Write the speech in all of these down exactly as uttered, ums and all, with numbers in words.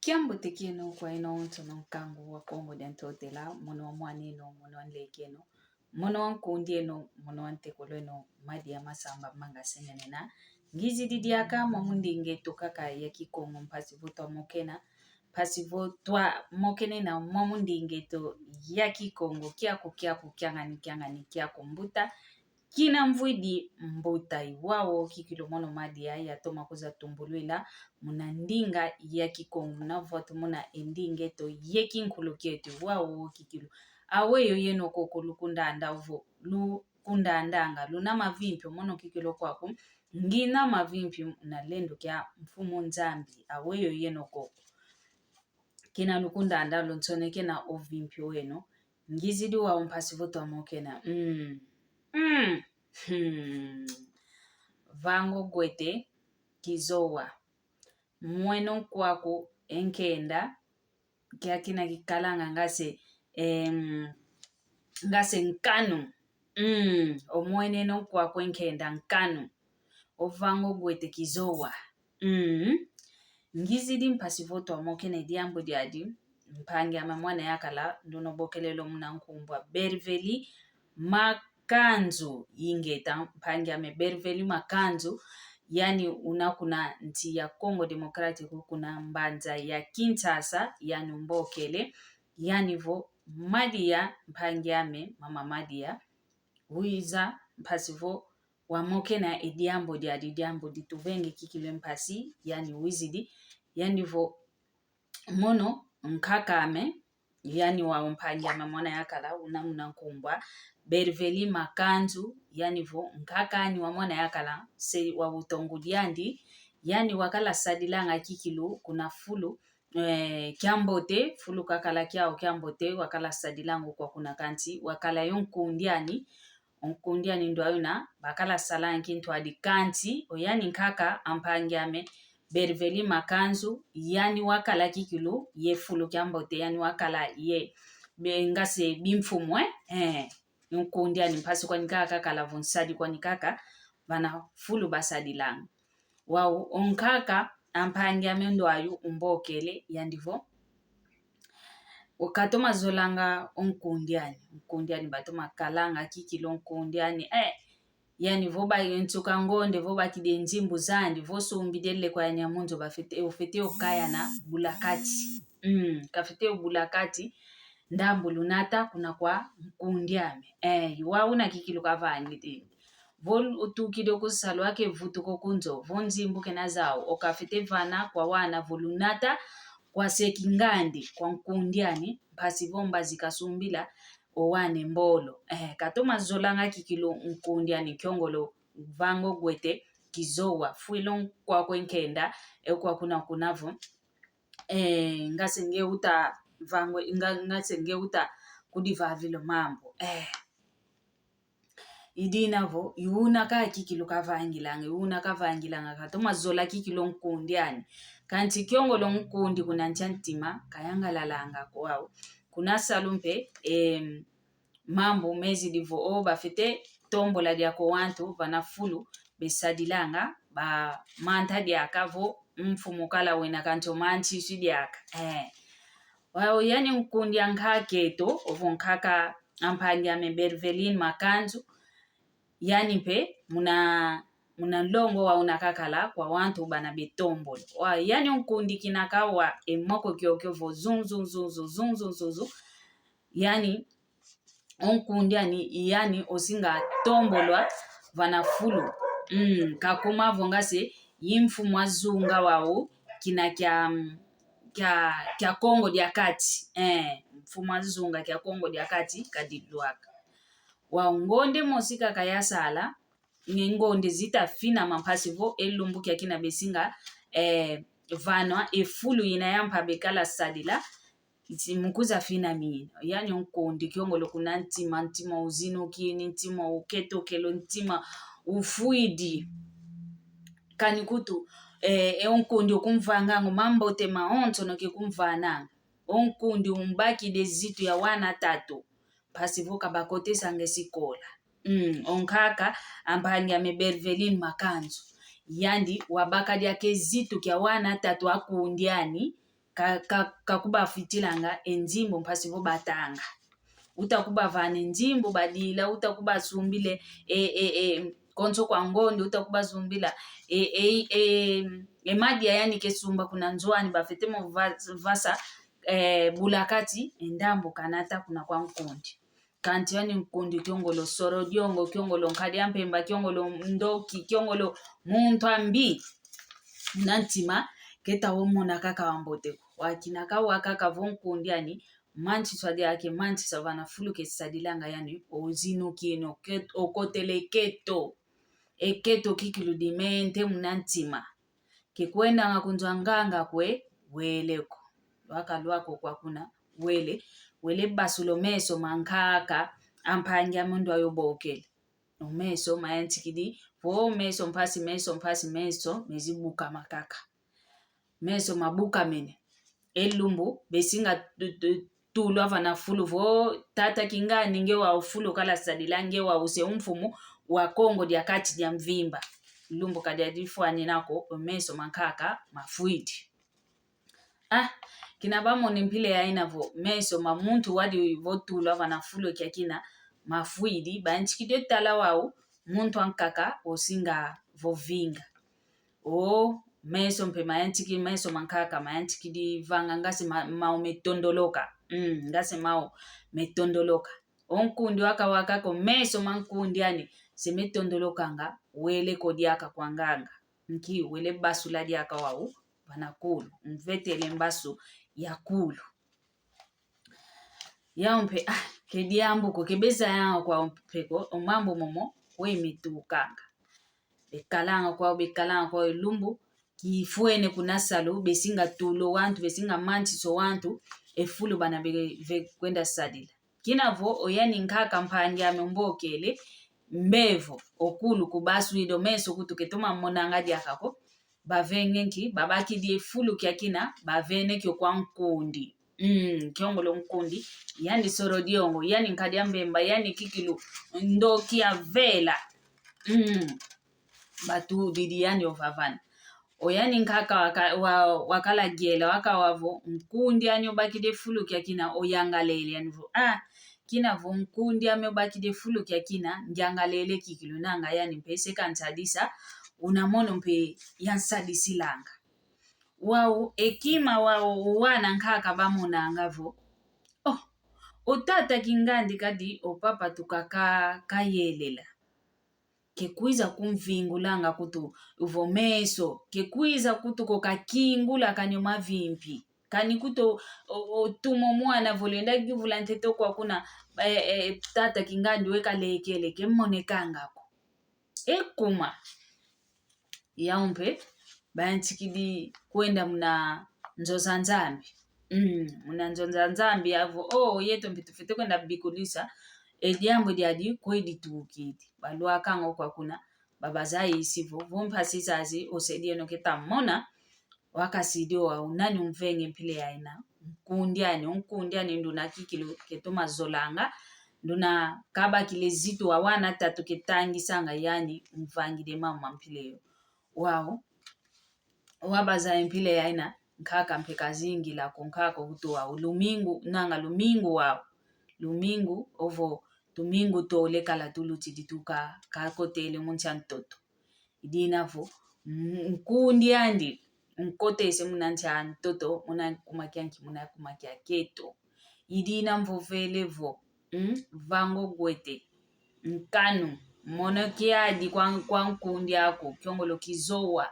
Kiambote kieno kwa eno onsono nkangu wa Kongo dia Ntotela, mono wa mwaneno, mono wa nlekeno, mono wa nkundieno, mono wa ntekolweno, Madia Masamba Manga Sengenena. Ngizidi diaka mwa mundinga eto kaka ya Kikongo, mpasi vo twamokenena, mpasi vo twamokenena mwa mundinga eto ya Kikongo, kiaku, kiaku, kiangani, kiangani, kiaku mbuta, kina mvwidi mbuta. I wau kikilu mono Madia yatoma kwiza tumbulwila muna ndinga ya Kikongo, muna vwatu muna e ndinga eto ye kinkulu kieto. I wau kikilu. Aweyi yeno koko lukundanda ovo, lukundandanga, luna mavimpi o mono kikilu kwaku? Ngina mavimpi muna lendo kia Mfumu Nzambi. Aweyi yeno koko. Kina lukundanda, lunsonekena o vimpi weno. Ngizidi wau mpasi vo twamokena. Mm. Mm. Hmm. Vango gwete kizowa. Mweno nkwaku e nkenda, kia kina kikalanga ngase, em, ngase nkanu. Mm. Omweneno nkwaku e nkenda nkanu. O vango gwete kizowa. Mm. Ngizidi mpasi vo twamokena e diambu diadi, mpangi ame mwana yakala, nduno bokelelo muna nkumbu a Berveli Makanzu. Ingeta, mpangi ame Berveli Makanzu, yani una kuna nsi ya Congo Democratique, kuna mbanza ya Kinshasa, yani umbokele, yani vo Madia, mpangi ame, mama Madia, wiza mpasi vo wamokena e diambu diadi, diambu dituvenge kikilu e mpasi, yani wizidi, yani vo mono nkaka ame, yani wau mpangi ame mwana yakala, una muna nkumbu a Berveli Makanzu, yani vo nkaka ani wa mwana yakala, se wa utongu diandi, yani wakala sadilanga kikilu kuna fulu, eh, kiambote, fulu kakala kiau kiambote, wakala sadilanga kwa kuna, kansi wakala yo nkundi ani, o nkundi ani ndo ayuna bakala salanga kintwadi, kansi oyani nkaka a mpangi ame Berveli Makanzu, yani wakala kikilu ye fulu kiambote, yani wakala ye be-, ngase bimfumu, eh, eh. Nkundi ani mpasi kwani kaka kakala vo nsadi kwani kaka vana fulu basadilanga. Wau o nkaka a mpangi ame ndo ayu umbokele, yandi vo: Katoma zolanga o nkundi ani. Nkundi ani batoma kalanga kikilu o nkundi ani. Eh, yani vo ba nsuka ngonde, vo bakidi e nzimbu zandi, vo sumbidi e lekwa yani a mu nzo, bafwete, ofwete okaya na bulakati. Mm, kafwete o bulakati, ndambu lunata kuna kwa nkundi ame. Eh, i wau una kikilu kavangidi. Vo utukidi o kusalu ake vutuka o ku nzo, vo nzimbu kena zau, okafwete vana kwa wana vo lunata kwa se kingandi, kwa nkundi ani, mpasi vo mbazi kasumbila o wana e mbolo. Eh, katoma zolanga kikilu nkundi ani, kiongolo vango gwete kizowa, fwilo nkwaku e nkenda, e kwa kuna kuna vo, eh, ngase nge uta vango, nga, ngase nge uta kudivavila o mambu. Eh. I dina vo, i una ka kikilu kavangilanga, i una kavangilanga, katoma zola kikilu o nkundi ani. Kansi kiongolo nkundi kuna nsi a ntima, kayangalalanga ko wau. Kuna salu mpe, em, mambu mezidi vo, o, bafwete tombola diaka o wantu vana fulu besadilanga, bamanta diaka vo mfumu kala wena, kansi o mansi isi diaka. Eh. Wau yani nkundi a nkaka eto, ovo nkaka a mpangi ame Berveline Makanzu, yani mpe muna, muna nlongo wau una kakala kwa wantu bana betombolo. Wau yani o nkundi kina kawa e moko kiokio vo zung, zung, zung, zung, zung, zung, zung, zung. Yani o nkundi ani, yani osinga tombolwa vana fulu. Mm, kakuma vo ngase i mfumu a zunga wau kina kia, kia, kia Kongo dia Kati. Eh, mfumu a zunga kia Kongo dia Kati kadilwaka. Wau ngonde mosi kaka yasala, nge ngonde zita finama mpasi vo e lumbu kia kina besinga, eh, vanwa e fulu ina ya mpa bekala sadila, iti mu kwiza finamina. Yani o nkundi kiongolo kuna ntima, ntima uzinukini, ntima uketokelo, ntima ufwidi. Kani kutu, eh, e o nkundi okumvanganga o mambote maonsono kekumvananga. O nkundi umbakidi e zitu ya wana tatu, mpasi vo kabakotesanga e sikola. Mm, o nkaka a mpangi ame Berveline Makanzu, yandi wabaka diaka e zitu kia wana tatu a kundi ani, ka, ka, kakubafitilanga e nzimbu mpasi vo batanga. Uta kubavana e nzimbu badila, uta kubasumbila e, e, e, konso kwa ngonde, uta kubasumbila e, e, e, e madia yani kesumba kuna nzo ani, bafwete mo va-, vasa, e, bulakati, e ndambu kanata kuna kwa nkundi. Kansi yani nkundi kiongolo soro diongo, kiongolo nkadi a mpemba, kiongolo ndoki, kiongolo muntu a mbi. Muna ntima, keta wo mona kaka wa mbote ko. Wakina ka wa kaka vo nkundi yani, mansisa diaka, mansisa vana fulu kesadilanga yani, ozinukino, ket-, okotele keto. E keto kikilu dimente muna ntima. Kekwendanga ku nzo a nganga kwe, wele ko. Lwaka lwako kwa kuna, wele, wele basula o meso ma nkaka a mpangi ame ndwayo bokele. O meso mayantikidi, vo meso mpasi, meso mpasi, meso mezi bukama kaka. Meso mabukamene. E lumbu, besinga tu-, tu-, tulwa vana fulu vo, tata kingandi nge wau fulu kala sadila, nge wau se umfumu wa Kongo dia Kati dia mvimba. Lumbu kadiadifwanina ko, o meso ma nkaka mafwidi. Ah, kina bamona mpila yaina vo, meso ma muntu wadi vo tulwa vana fulu kiakina mafwidi, bayantikidi tala wau, muntu a nkaka osinga vo vinga. O meso mpe mayantiki-, meso ma nkaka mayantikidi vanga ngase ma-, mau metondoloka. Mm, ngase mau metondoloka. O nkundi waka waka ko meso ma nkundi ani, se metondolokanga, wele ko diaka kwa nganga. Nki wele basula diaka wau, vana kulu. Mvetele mbasu ya kulu. Yau mpe, ah, ke diambu ko, ke beza yanga kwau mpe ko, o mambu momo, kwe mitukanga. Bekalanga kwau, bekalanga kwau e lumbu, kifwene kuna salu, besinga tula o wantu, besinga mansisa o wantu, e fulu bana be-, bekwenda sadila. Kina vo, oyani nkaka mpangi ame mbokele, mbevo, o kulu kubaswidi o meso kutu ketoma monanga diaka ko, bavenge nki, babakidi e fulu kiakina, bavene kio kwa nkundi. Mm, kiongolo nkundi, yani soro diongo, yani nkadi a mbemba, yani kikilu, ndoki a vela. Mm, batudidi yani ovavana. Oyani nkaka waka-, wa-, wakala giela, waka wavo, nkundi ani obakidi e fulu kiakina, oyangalele, yani vo, ah, kina vo nkundi ame obakidi e fulu kiakina, ngiangalele kikilu nanga yani mpe se kansadisa, una mono mpe yansadisilanga. Wau, e kima wau, wana nkaka bamonanga vo, oh, o tata kingandi kadi o papa tukaka kayelela. Kekwiza kumvingulanga kutu vo meso, kekwiza kutu ko kakingula kanyo mavimpi. Kani kutu o, o, tuma o mwana vo lenda yuvula ntete kwa kuna, eh, eh, tata kingandi we kalekele, kemonekanga ko. E kuma. Yau mpe, bayantikidi kwenda muna nzo za Nzambi. Mm, muna nzo za Nzambi yavo, oh, yeto mpe tufwete kwenda bikulisa, e diambu diadi kwe ditukidi. Balwakanga kwa kuna, babazayisi vo, vo mpasi zazi, osedieno keta mona, wakasidi o wau nani umvenge mpila yaina, nkundi ani, o nkundi ani nduna kikilu ketoma zolanga, nduna kabakile zitu wa wana tatu ketangisanga yani, umvangidi e mama mpila yo. Wau, wabaza e mpila yaina, nkaka mpe kazingila ko nkaka kutu wau. Lumingu, nanga lumingu wau. Lumingu, ovo, tumingu tole kala tulutidi tuka, kakotele mu nsi a ntoto. Idina vo, mm, nkundi andi, nkotese muna nsi a ntoto, muna kuma kia nki, muna kuma kia keto. Idina mvovele vo, mm, vanga o gwete, nkanu, mono kiadi kwa, kwa nkundi aku, kiongolo kizowa.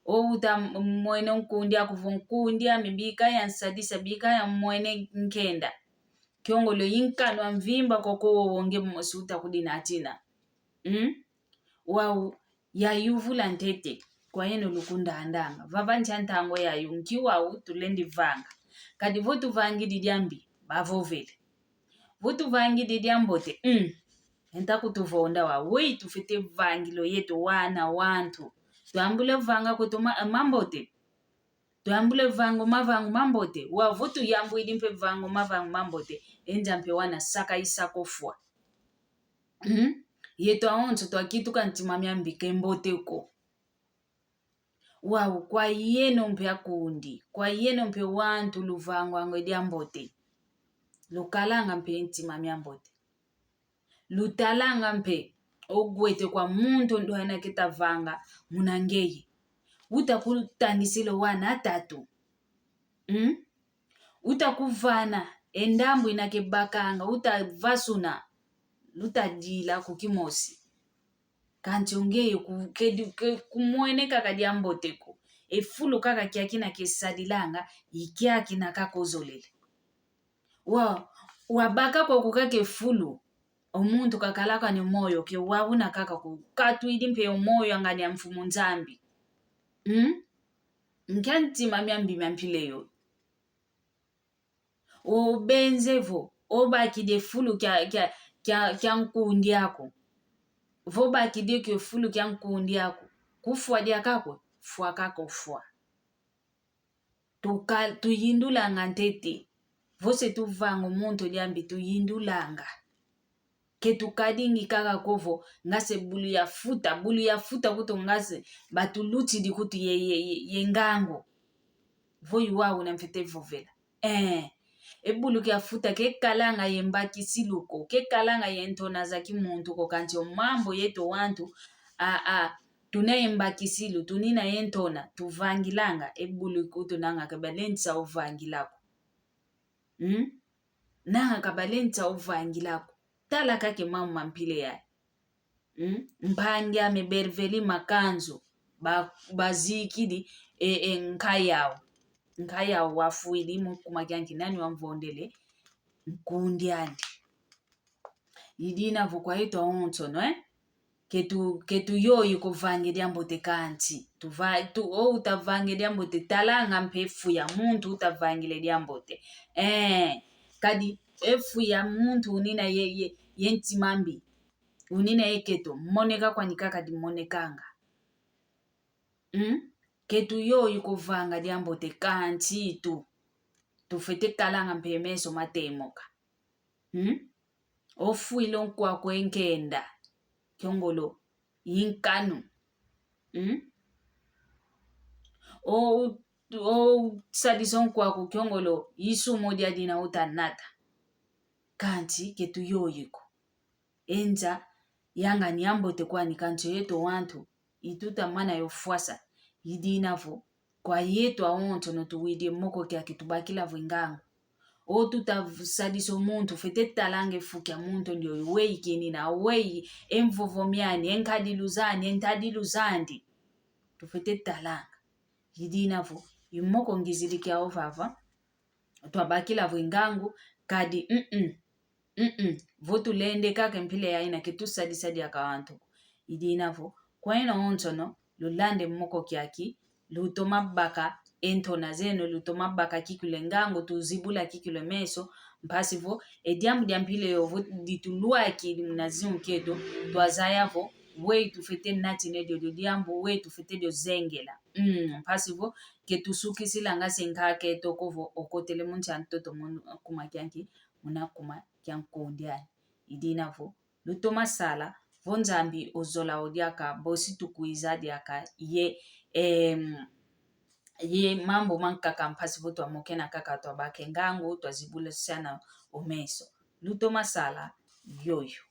O uta m-, mwene nkundi aku vo nkundi ame bika yansadisa, bika yamwene nkenda. Kiongolo i nkanu a mvimba koko wowo nge mosi uta kudinatina. Mm? Wau yayuvula ntete, kwa yeno lukundandanga. Vava nsi a ntangu yayu, nki wau tulendi vanga. Kadi vo tuvangidi diambi, bavovele. Vo tuvangidi diambote, mm. Enta kutuvonda wau, weyi tufwete vangila o yeto wana wantu. Twambule vanga kweto ma-, mambote. Twambule vanga o mavangu mambote. Wau vo tuyambwidi mpe vanga o mavangu mambote, e nza mpe wana saka isaka o fwa. Mm? Yeto awonso twakituka ntima miambi ke mbote ko. Wau, kwa yeno mpe akundi, kwa yeno mpe wantu luvangwanga e diambote. Lukalanga mpe ntima miambote. Lutalanga mpe ogwete kwa muntu ndwena ketavanga muna ngeye. Uta kutandisila wana atatu. Mm? Uta kuvana e ndambu ina kebakanga, uta vasuna, luta dila ku kimosi. Kansi ongeye ku-, kedi-, ke-, kumwene kaka diambote ko. E fulu kaka kiaki ina kesadilanga, i kiaki ina kaka ozolele. Wa, wabaka kwaku kaka e fulu, o muntu kakalaka ni moyo ke, wau una kaka ku-, katuidi mpe o moyo angani a Mfumu Nzambi. Mm? Nkia ntima miambi mia mpila eyo. Obenze vo obakidi e fulu kia, kia, kia, kia nkundi aku. Vo obakidi e fulu kia nkundi aku, kufwa diaka ko, fwa kaka ofwa. Tuka-, tuyindulanga ntete. Vo se tuvanga o muntu diambi, tuyindulanga. Ke tukadingi kaka ko vo, nga se bulu ya futa, bulu ya futa kutu nga se batulutidi kutu ye, ye, ye, ye ngangu. Vo i wau una mfwete vovela. Eh, e bulu kia futa kekalanga ye mbakisilu ko, kekalanga ye ntona za kimuntu ko, kansi o mambu yeto wantu, a, a, tuna ye mbakisilu, tunina ye ntona, tuvangilanga, e bulu kutu nanga kabalentisa ovangila ko. Hmm? Nanga kabalentisa ovangila ko. Tala kaka e mambu ma mpila yayi. Hmm? Mpangi ame Berveli Makanzu, ba-, bazikidi, e, e, nkay'awu. Nkay'awu wafwidi mu kuma kia nki, nani wamvondele? Nkundi andi. I dina vo kwa yeto awonsono, eh? Ke tu-, ke tuyoyi ko vanga e diambote kansi. Tuva-, tu-, o utavanga e diambote, talanga mpe e fu ya muntu utavangila e diambote. Eh, kadi e fu ya muntu unina ye, ye, ye ntima mbi, unina ye keto, moneka kwani kaka dimonekanga. Hmm? Ke tuyoyi ko vanga diambote kansi tu-, tufwete talanga mpe meso matemoka. Hmm? Ofwila o nkwaku e nkenda, kiongolo i nkanu. Hmm? O, o sadisa o nkwaku, kiongolo i sumu dia dina utanata. Kansi ke tuyoyi ko. E nza yangani ambote kwani, kansi yeto wantu i tutamana yo fwasa. I dina vo kwa yeto awonsono tuwidi e moko kiaki, tubakila vo e ngangu. O tutasadisa o muntu, fwete talanga e fu kia muntu ndioyo, weyi kinina, weyi e mvovo miani, e nkadilu zani, e ntadilu zandi. Tufwete talanga. I dina vo i moko ngizidi kiau vava, twabakila vo e ngangu, kadi, mm-mm. Mm-mm. Vo tulende kaka e mpila yayi ina ke tusadisa diaka wantu ko. I dina vo, kweno onsono, lulande moko kiaki, lutoma baka e ntona zeno, lutoma baka kikilu e ngangu, tuzibula kikilu e meso, mpasi vo e diambu dia mpila yoyo vo ditulwakidi muna ziu kieto, twazaya vo, weyi tufwete natina e diodio diambu, weyi tufwete dio zengela. Mm, mpasi vo, ke tusukisilanga se nkaka eto ko vo okotele mu nsi a ntoto muna kuma kianki, muna kuma kia nkundi ani. I dina vo, lutoma sala, vo Nzambi ozola o diaka, bosi tukwiza diaka ye, em, ye mambu mankaka, mpasi vo twamokena kaka, twabaka e ngangu, twazibula sana o meso. Lutoma sala yoyo.